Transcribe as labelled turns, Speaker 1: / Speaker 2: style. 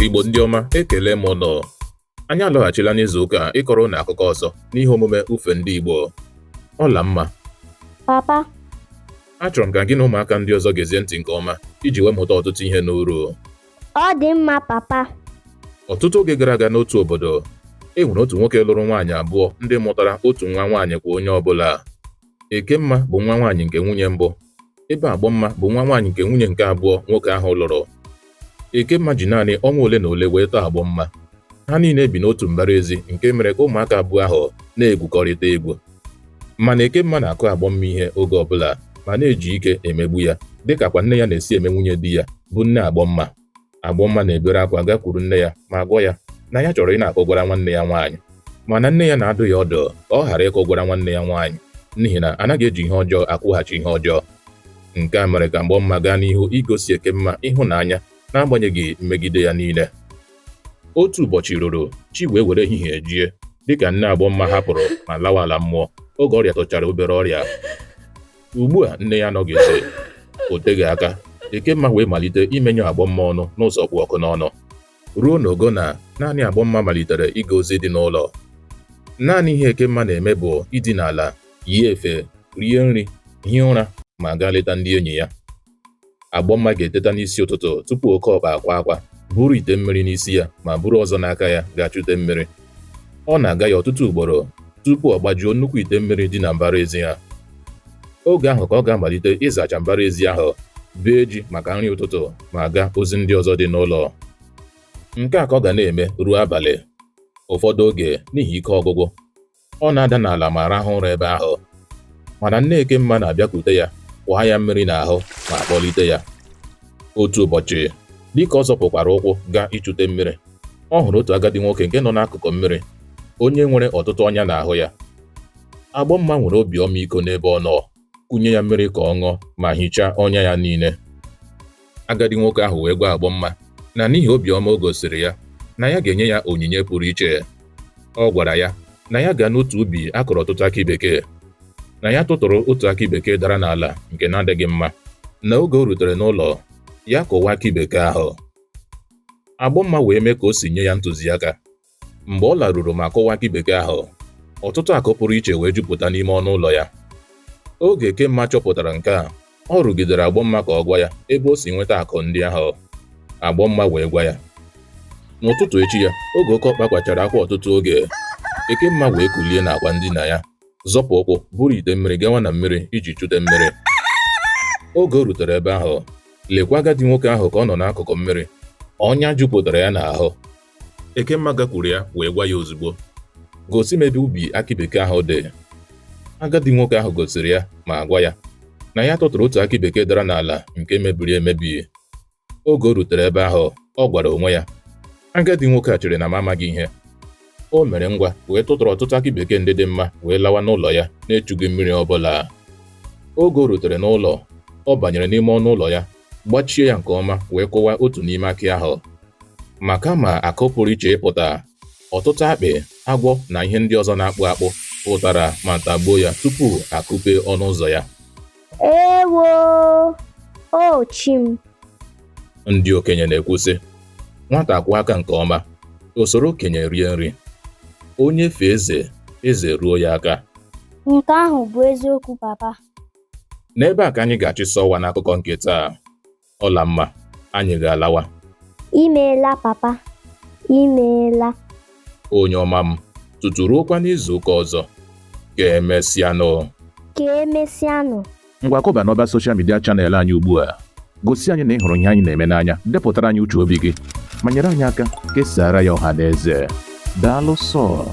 Speaker 1: Igbo ndị ọma, ekele m ụnụ. Anyị alọghachila n'izu ụka a ịkọrọ ụnụ akụkọ ọzọ n'ihe omume Ufe Ndị Igbo. Ọlamma.
Speaker 2: Papa.
Speaker 1: Achọrọ m ka gị na ụmụaka ndị ọzọ gezie ntị nke ọma iji wee mụta ọtụtụ ihe n'uru.
Speaker 2: Ọ dị mma, papa.
Speaker 1: Ọtụtụ oge gara aga n'otu obodo, e nwere otu nwoke lụrụ nwaanyị abụọ ndị mụtara otu nwa nwaanyị kwa onye ọbụla. Ekemma bụ nwa nwaanyị nke nwunye mbụ, ebe Agbọmma bụ nwa nwaanyị nke nwunye nke abụọ nwoke ahụ lụrụ. Ekemma ji naanị ọnwa ole na ole wee tọọ Agbọmma. Ha niile bi n'otu mbara ezi nke mere ka ụmụaka abụọ ahụ na-egwukọrịta egwu. Mana Ekemma na-akụ Agbọmma ihe oge ọbụla ma na-eji ike emegbu ya dịkakwa nne ya na-esi eme nwunye di ya bụ nne Agbọmma. Agbọmma na-ebere akwa gakwuru nne ya ma gwa ya na ya chọrọ ị na-akọgwara nwanne ya nwaanyị mana nne ya na-adụ ya ọdụ ka ọ ghara ịkọgwara nwanne ya nwaanyị n'ihi na anaghị eji ihe ọjọọ akwụghachi ihe ọjọọ. Nke a mere ka Agbọmma gaa n'ihu igosi Ekemma ịhụnanya n'agbanyeghị mmegide ya niile. Otu ụbọchị ruru, chi wee were ehihie jie dịka nne Agbọmma hapụrụ ma lawa ala mmụọ oge ọ rịatụchara obere ọrịa. Ugbu a nne ya anọghịzi, o teghị aka, Ekemma wee malite imenye Agbọmma ọnụ n'ụzọ kpụ ọkụ n'ọnụ ruo n'ogo na naanị Agbọmma malitere ịga ozi dị n'ụlọ. Naanị ihe Ekemma na-eme bụ idina ala, yie efe, rie nri, hie ụra ma gaa leta ndị enyi ya. Agbọmma ga-eteta n'isi ụtụtụ tupu oke ọkpa akwaa akwa, buru ite mmiri n'isi ya ma buru ọzọ n'aka ya gaa chute mmiri. Ọ na-aga ya ọtụtụ ugboro tupu ọ gbajuo nnukwu ite mmiri dị na mbara ezi ha. Oge ahụ ka ọ ga-amalite ịzacha mbara ezi ahụ, bee ji maka nri ụtụtụ ma gaa ozi ndị ọzọ dị n'ụlọ. Nke a ka ọ ga na-eme ruo abalị. Ụfọdụ oge n'ihi ike ọgwụgwụ, Ọ na-ada n'ala ma rahụ ụra ebe ahụ. Mana nne Ekemma na-abịakwute ya, kwaa ya mmiri n'ahụ ma kpọlite ya. Otu ụbọchị, dịka ọ zọpụkwara ụkwụ gaa ichute mmiri, ọ hụrụ otu agadi nwoke nke nọ n'akụkụ mmiri, onye nwere ọtụtụ ọnya n'ahụ ya. Agbọmma nwere obi ọmịiko n'ebe ọ nọ, kunye ya mmiri ka ọ ṅụọ ma hichaa ọnya ya niile. Agadi nwoke ahụ wee gwa Agbọmma na n'ihi obiọma o gosiri ya, na ya ga-enye ya onyinye pụrụ iche. Ọ gwara ya na ya gaa n'otu ubi a kụrụ ọtụtụ akị bekee, na ya tụtụrụ otu akị bekee dara n'ala nke na-adịghị mma, na oge o rutere n'ụlọ, ya kụwa akị bekee ahụ. Agbọmma wee mee ka o si nye ya ntụziaka. Mgbe ọ laruru ma kụwa akị bekee ahụ, ọtụtụ akụ pụrụ iche wee jupụta n'ime ọnụ ụlọ ya. Oge Ekemma chọpụtara nke a, ọ rụgidere Agbọmma ka ọ gwa ya ebe o si nweta akụ ndị ahụ. Agbọmma wee gwa ya. N'ụtụtụ echi ya, oge oke ọkpa kwachara akwa ọtụtụ oge, Ekemma wee kulie n'akwa ndina ya, zọpụ ụkwụ buru ite mmiri gawa na mmiri iji chute mmiri. Oge o rutere ebe ahụ, lekwa agadi nwoke ahụ ka ọ nọ n'akụkụ mmiri. Ọnya jupụtara ya n'ahụ. Ekemma gakwuru ya wee gwa ya ozugbo, gosi m ebe ubi akị bekee ahụ dị. Agadi nwoke ahụ gosiri ya ma gwa ya na ya tụtụrụ otu akị bekee dara n'ala nke mebiri emebi. Oge o rutere ebe ahụ, ọ gwara onwe ya, agadi nwoke a chere na m amaghị ihe. O mere ngwa wee tụtụrụ ọtụtụ akị bekee ndị dị mma wee lawa n'ụlọ ya na-echughị mmiri ọ bụla. Oge o rutere n'ụlọ, ọ banyere n'ime ọnụ ụlọ ya, gbachie ya nke ọma wee kụwa otu n'ime akị ahụ. Ma kama akụ pụrụ iche ịpụta, ọtụtụ akpị, agwọ na ihe ndị ọzọ na-akpụ akpụ pụtara ma tagbuo ya tupu a kụpee ọnụ ụzọ ya.
Speaker 2: Ewo! O chi m!
Speaker 1: Ndị okenye na-ekwu sị, nwata kwọọ aka nke ọma, o soro okenye rie nri. Onye fee eze, eze ruo ya aka.
Speaker 2: Nke ahụ bụ eziokwu, papa.
Speaker 1: N'ebe a ka anyị ga-achịsa ọwa n'akụkọ nke taa. Ọlamma, anyị ga-alawa.
Speaker 2: Imeela, papa. Imeela.
Speaker 1: Onye ọma m, tutu ruokwa n'izu ụka ọzọ. Ka emesịanụ.
Speaker 2: Ka emesịanụ.
Speaker 1: Ngwa kụba n'ọba social media channel anyị ugbu a. Gosi anyị na ị hụrụ ihe anyị na-eme n'anya, depụtara anyị uche obi gị, ma nyere anyị aka kesaara ya ọha na eze. Daalụ sọ.